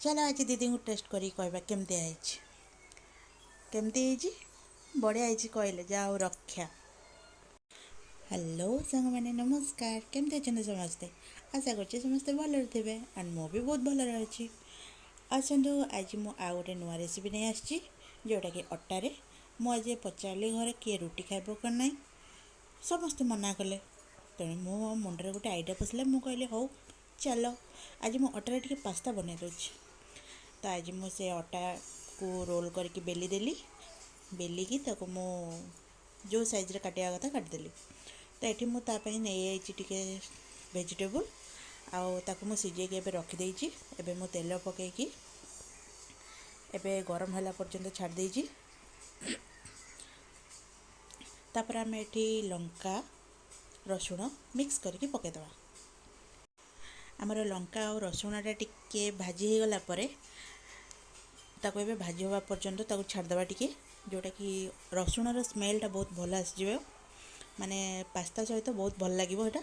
ଚାଲ ଆଜି ଦିଦିଙ୍କୁ ଟେଷ୍ଟ କରିକି କହିବା କେମିତି ହେଇଛି। କେମିତି ହେଇଛି? ବଢ଼ିଆ ହେଇଛି କହିଲେ, ଯାହା ହଉ ରକ୍ଷା। ହ୍ୟାଲୋ ସାଙ୍ଗମାନେ, ନମସ୍କାର। କେମିତି ଅଛନ୍ତି ସମସ୍ତେ? ଆଶା କରୁଛି ସମସ୍ତେ ଭଲରେ ଥିବେ ଆଣ୍ଡ ମୁଁ ବି ବହୁତ ଭଲରେ ଅଛି। ଆସନ୍ତୁ, ଆଜି ମୁଁ ଆଉ ଗୋଟେ ନୂଆ ରେସିପି ନେଇ ଆସିଛି, ଯେଉଁଟାକି ଅଟାରେ। ମୁଁ ଆଜି ପଚାରିଲି ଘରେ କିଏ ରୁଟି ଖାଇବ କି ନାହିଁ, ସମସ୍ତେ ମନା କଲେ। ତେଣୁ ମୋ ମୁଣ୍ଡରେ ଗୋଟେ ଆଇଡ଼ିଆ ପଶିଲା। ମୁଁ କହିଲି, ହଉ ଚାଲ, ଆଜି ମୁଁ ଅଟାରେ ଟିକେ ପାସ୍ତା ବନେଇ ଦେଉଛି। ତ ଆଜି ମୁଁ ସେ ଅଟାକୁ ରୋଲ୍ କରିକି ବେଲି ଦେଲି। ବେଲିକି ତାକୁ ମୁଁ ଯେଉଁ ସାଇଜ୍ରେ କାଟିବା କଥା କାଟିଦେଲି। ତ ଏଠି ମୁଁ ତା ପାଇଁ ନେଇଯାଇଛି ଟିକେ ଭେଜିଟେବୁଲ୍, ଆଉ ତାକୁ ମୁଁ ସିଝେଇକି ଏବେ ରଖିଦେଇଛି। ଏବେ ମୁଁ ତେଲ ପକାଇକି ଏବେ ଗରମ ହେଲା ପର୍ଯ୍ୟନ୍ତ ଛାଡ଼ି ଦେଇଛି। ତାପରେ ଆମେ ଏଠି ଲଙ୍କା ରସୁଣ ମିକ୍ସ କରିକି ପକାଇଦେବା। ଆମର ଲଙ୍କା ଆଉ ରସୁଣଟା ଟିକେ ଭାଜି ହେଇଗଲା ପରେ ତାକୁ ଏବେ ଭାଜି ହେବା ପର୍ଯ୍ୟନ୍ତ ତାକୁ ଛାଡ଼ିଦେବା ଟିକେ, ଯେଉଁଟାକି ରସୁଣର ସ୍ମେଲ୍ଟା ବହୁତ ଭଲ ଆସିଯିବ, ମାନେ ପାସ୍ତା ସହିତ ବହୁତ ଭଲ ଲାଗିବ ଏଇଟା।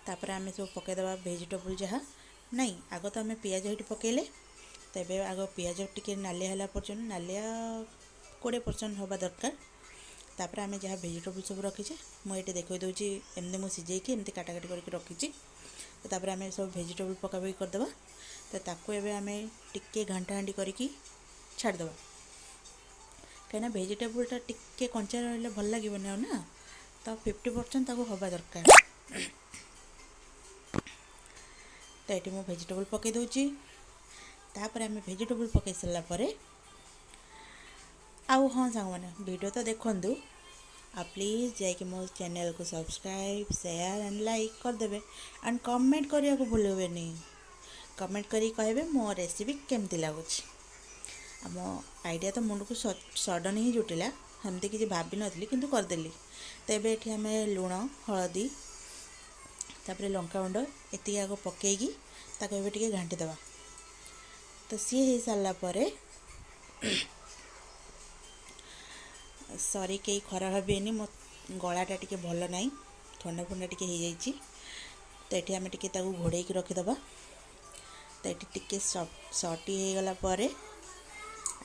ତାପରେ ଆମେ ସବୁ ପକାଇଦେବା ଭେଜିଟେବୁଲ୍ ଯାହା। ନାଇଁ, ଆଗ ତ ଆମେ ପିଆଜ ଏଇଠି ପକାଇଲେ। ତ ଏବେ ଆଗ ପିଆଜ ଟିକେ ନାଲିଆ ହେଲା ପର୍ଯ୍ୟନ୍ତ, ନାଲିଆ 20% ହେବା ଦରକାର। ତାପରେ ଆମେ ଯାହା ଭେଜିଟେବୁଲ୍ ସବୁ ରଖିଛେ, ମୁଁ ଏଇଠି ଦେଖାଇ ଦେଉଛି। ଏମିତି ମୁଁ ସିଝେଇକି ଏମିତି କାଟାକାଟି କରିକି ରଖିଛି। ତ ତାପରେ ଆମେ ସବୁ ଭେଜିଟେବୁଲ୍ ପକାପକି କରିଦେବା। ତ ତାକୁ ଏବେ ଆମେ ଟିକେ ଘାଣ୍ଟା ଘାଣ୍ଟି କରିକି ଛାଡ଼ିଦେବା, କାହିଁକିନା ଭେଜିଟେବୁଲ୍ଟା ଟିକେ କଞ୍ଚା ରହିଲେ ଭଲ ଲାଗିବନି ଆଉ ନା। ତ 50% ତାକୁ ହେବା ଦରକାର। ତ ଏଠି ମୁଁ ଭେଜିଟେବୁଲ୍ ପକାଇ ଦେଉଛି। ତାପରେ ଆମେ ଭେଜିଟେବୁଲ୍ ପକାଇ ସାରିଲା ପରେ, ଆଉ ହଁ ସାଙ୍ଗମାନେ, ଭିଡ଼ିଓ ତ ଦେଖନ୍ତୁ ଆଉ ପ୍ଲିଜ୍ ଯାଇକି ମୋ ଚ୍ୟାନେଲ୍କୁ ସବସ୍କ୍ରାଇବ୍, ସେୟାର ଆଣ୍ଡ ଲାଇକ୍ କରିଦେବେ ଆଣ୍ଡ କମେଣ୍ଟ କରିବାକୁ ଭୁଲିବେନି। କମେଣ୍ଟ କରିକି କହିବେ ମୋ ରେସିପି କେମିତି ଲାଗୁଛି। ଆମ ଆଇଡ଼ିଆ ତ ମୁଣ୍ଡକୁ ସଡ଼ନ୍ ହିଁ ଜୁଟିଲା, ସେମିତି କିଛି ଭାବିନଥିଲି, କିନ୍ତୁ କରିଦେଲି। ତ ଏବେ ଏଠି ଆମେ ଲୁଣ, ହଳଦୀ, ତାପରେ ଲଙ୍କାଗୁଣ୍ଡ ଏତିକି ଆଗ ପକାଇକି ତାକୁ ଏବେ ଟିକେ ଘାଣ୍ଟି ଦେବା। ତ ସିଏ ହେଇସାରିଲା ପରେ, ସରି, କେହି ଖରାପ ଭାବିବେନି, ମୋ ଗଳାଟା ଟିକେ ଭଲ ନାହିଁ, ଥଣ୍ଡା ଫଣ୍ଡା ଟିକେ ହେଇଯାଇଛି। ତ ଏଠି ଆମେ ଟିକେ ତାକୁ ଘୋଡ଼େଇକି ରଖିଦେବା। ତ ଏଠି ଟିକେ ସଟି ହେଇଗଲା ପରେ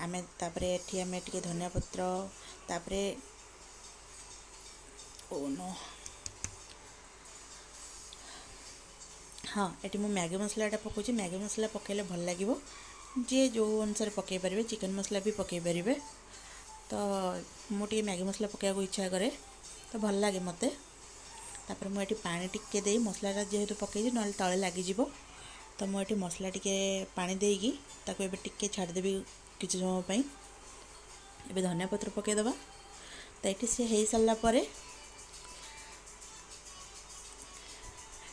ଆମେ ତାପରେ ଏଠି ଆମେ ଟିକେ ଧନିଆ ପତ୍ର, ତାପରେ ଓ ନୋ, ହଁ, ଏଠି ମୁଁ ମ୍ୟାଗି ମସଲାଟା ପକାଉଛି। ମ୍ୟାଗି ମସଲା ପକାଇଲେ ଭଲ ଲାଗିବ। ଯିଏ ଯେଉଁ ଅନୁସାରେ ପକାଇ ପାରିବେ, ଚିକେନ୍ ମସଲା ବି ପକାଇ ପାରିବେ। ତ ମୁଁ ଟିକେ ମ୍ୟାଗି ମସଲା ପକାଇବାକୁ ଇଚ୍ଛା କରେ, ତ ଭଲ ଲାଗେ ମୋତେ। ତାପରେ ମୁଁ ଏଠି ପାଣି ଟିକେ ଦେଇ, ମସଲାଟା ଯେହେତୁ ପକାଇଛି, ନହେଲେ ତଳେ ଲାଗିଯିବ। ତ ମୁଁ ଏଠି ମସଲା ଟିକେ ପାଣି ଦେଇକି ତାକୁ ଏବେ ଟିକେ ଛାଡ଼ିଦେବି କିଛି ସମୟ ପାଇଁ। ଏବେ ଧନିଆ ପତ୍ର ପକାଇଦେବା। ତ ଏଠି ସେ ହେଇସାରିଲା ପରେ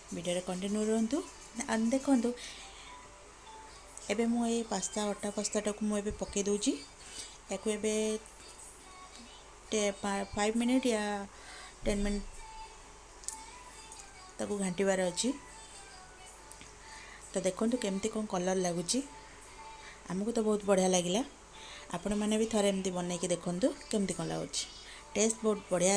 ଭିଡ଼ିଓରେ କଣ୍ଟିନ୍ୟୁ ରୁହନ୍ତୁ, ଦେଖନ୍ତୁ। ଏବେ ମୁଁ ଏଇ ପାସ୍ତା, ଅଟା ପାସ୍ତାଟାକୁ ମୁଁ ଏବେ ପକାଇ ଦେଉଛି। ୟାକୁ ଏବେ 5 ମିନିଟ୍ ୟା 10 ମିନିଟ୍ ତାକୁ ଘାଣ୍ଟିବାର ଅଛି। ତ ଦେଖନ୍ତୁ କେମିତି କ'ଣ କଲର୍ ଲାଗୁଛି। ଆମକୁ ତ ବହୁତ ବଢ଼ିଆ ଲାଗିଲା। ଆପଣମାନେ ବି ଥରେ ଏମିତି ବନେଇକି ଦେଖନ୍ତୁ କେମିତି କ'ଣ ଲାଗୁଛି। ଟେଷ୍ଟ ବହୁତ ବଢ଼ିଆ।